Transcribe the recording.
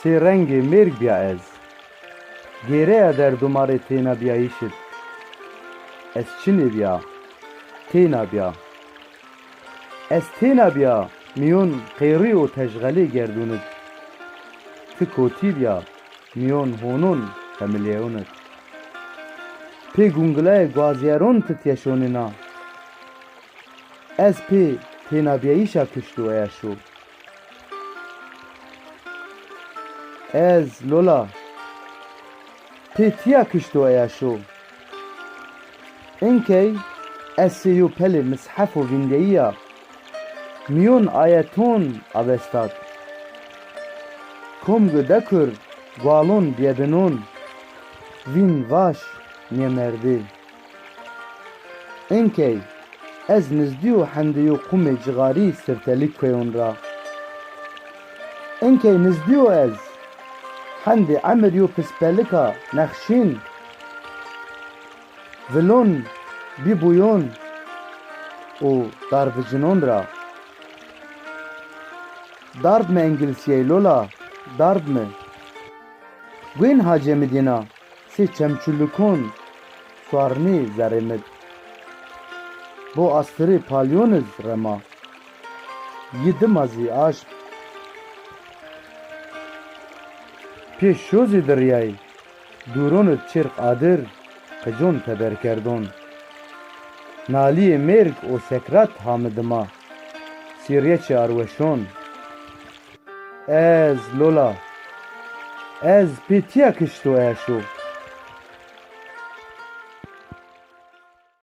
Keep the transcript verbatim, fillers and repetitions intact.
Pê rengê mêrg bîya ez. Gêreya derdumarê tênabîyayîşid. Ez çinê bîya, têna bîya. Ez têna bîya mîyon qêrî û tejxelê gerdûnid. Ti kotî bîya mîyon honon xemilîyeyonid. Pê gungilayê guazyeron ti tîya şonîna. Ez pê tênabîyayîşa kişt û eya şo. Ez, Lola, pê tîya kişt û eya şo. Inkey ez sê yo pelê mishefo vîndeyî ya mîyon ayeton avestad. Kom go dekur gualon bîyebinon, vîn vaş nêmerdê. Inkey ez nizdî yo hendê yo qumê cixarî sirtelî kueyon ra. Inkey nizdî yo ez hendê emir yo pispelika nexşîn, vilon bîbuyon û darbicinon ra. Dard mi Engilsîyey Lola, dard mi. Guên ha cemidîna sê çemçulikon suarnî zerrê mi d. Bo astirê palyon iz rema. Yi dima zî aşm. Pê şo zî dirîyay, dûron id çirq adir, qicon teber kerdon. Nalîyê mêrg û sekrat ha mi dima, sîryeçê arweşon. Ez, Lola, ez pê tîya kişt û eya şo.